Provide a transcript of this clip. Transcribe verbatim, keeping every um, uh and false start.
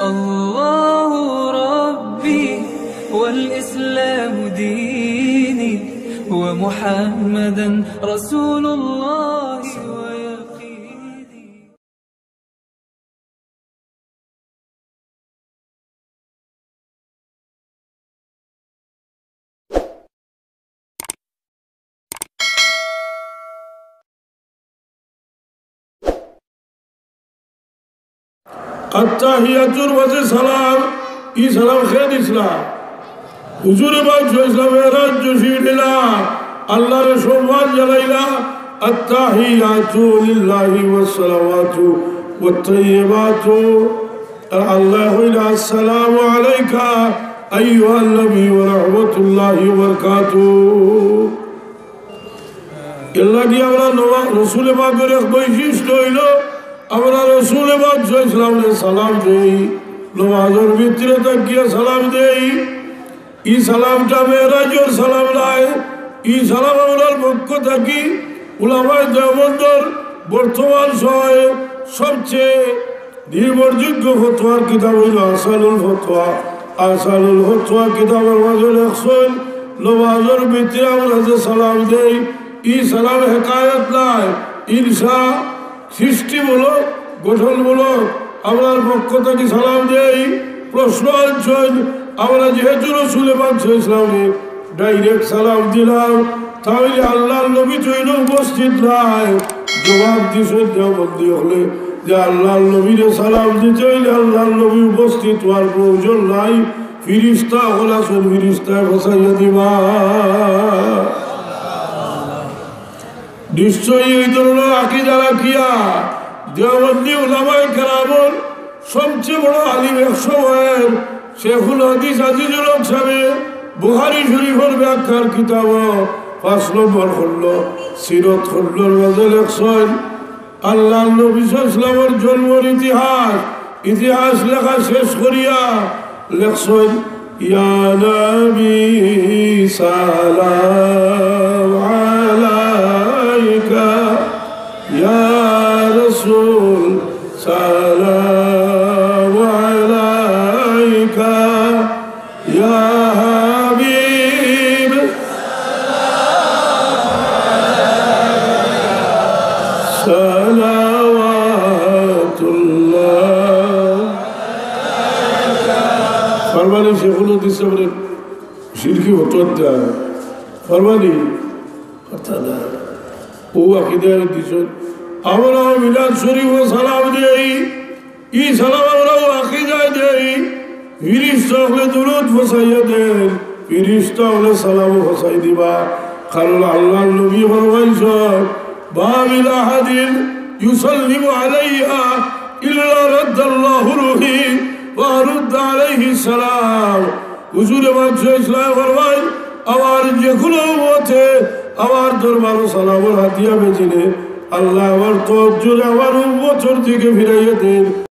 الله ربي والإسلام ديني ومحمدا رسول الله ويقيني. আত্তাহিয়াতুর মাঝে সালাম, ই সালাম কে দিছলা? হুজুরে পাক সাল্লাল্লাহু আলাইহি ওয়াসাল্লামে রাজ্য শিরিলা, আল্লাহরে সম্মান জানাইলা, আত্তাহিয়াতু লিল্লাহি ওয়াস সালাওয়াতু ওয়াত তাইয়্যিবাতু। আর আল্লায় কইলা, "আসসালামু আলাইকা আইয়ুহান নবী ওয়া রাহমাতুল্লাহি ওয়া বারাকাতুহু।" এর লাগি আমরা নমা-, রসুলে পাকর এক বৈশিষ্ট্য অইলো, আমরা রসুলে পাক সাল্লাল্লাহু আলাইহি ওয়াসাল্লামরে সালাম দেই, নমাজর ভিতরে থাকিয়া সালাম দেই। ই সালামটা মেরাজর সালাম নায়, ই সালাম আমরার পক্ষ থাকি উলামায়ে দেওবন্দর বর্তমান সময়ে সবচেয়ে নির্ভরযোগ্য ফতোয়ার কিতাব অইলো আহসানুল ফতোয়া। আহসানুল ফতোয়া কিতাবর মাঝে লেখছইন, নমাজর ভিতরে আমরা যে সালাম দেই, ই সালাম হেকায়ত নায়, ইনশা সৃষ্টিমূলক, গঠনমূলক, আমরার পক্ষ থাকি সালাম দেই। প্রশ্ন আনছইন, আমরা যেহেতু রসুলে পাক সাল্লাল্লাহু আলাইহি ওয়াসাল্লামরে direct সালাম দিলাম, তাইলে আল্লাহর নবী তো ইনো উপস্থিত নাই। জবাব দিছইন দেওবন্দি অকলে যে আল্লাহর নবীরে সালাম দিতে অইলে আল্লাহর নবী উপস্থিত অওয়ার প্রয়োজন নাই, ফিরিস্তা অকল আছইন, ফিরিস্তায় পৌঁছাইয়া দিবা। নিশ্চয়ই এই ধরনের আকিদা রাখিয়া দেওবন্দি উলামায়ে কেরামর সবচেয়ে বড় আলিম এক সময়ের শেখুল হাদিস আজিজুল হক সাহেবে বুখারী শরীফর ব্যাখ্যার কিতাব পাঁচ নম্বর খণ্ড, সিরত খণ্ডর মাঝে লেখছইন, আল্লাহর নবী সাল্লাল্লাহু আলাইহি ওয়াসাল্লামর জন্মর ইতিহাস, ইতিহাস লেখা শেষ করিয়া লেখছইন, "ইয়া নবী সালাম আলাইকা, ইয়া রাসূল সালাম আলাইকা, ইয়া হাবিব সালাওয়াতুল্লাহ।" পারবা নি শেখুল হাদিস সাহেবরে শিরকি ফতোয়া দেওয়া? পারবা নি? পারতা না। অউ আকিদায় দিছইন। আমরা মিলাদ শরীফো সালাম দেই, ই সালাম আমরা অউ আকিদায় দেই। ফিরিস্তা অকলে দুরুদ পৌঁছাইয়া দেইন, ফিরিস্তা অকলে সালাম পৌঁছাই দিবা। কারণ আল্লাহর নবী ফরমাইছইন, "মা মিন আহাদিন ইউসাল্লিমু আলাইয়া ইল্লা রাদ্দাল্লাহু রূহি ওয়া আরুদ্দা আলাইহিস সালাম।" হুজুরে পাক সাল্লাল্লাহু আলাইহি ওয়াসাল্লাম ফরমাইন, "আমার যেকুনু উম্মতে আমার দরবারো সালামর হাদিয়া বেজিলে, আল্লায় আমার তওয়াজ্জুরে আমার উম্মতর দিকে ফিরাইয়া দেইন।"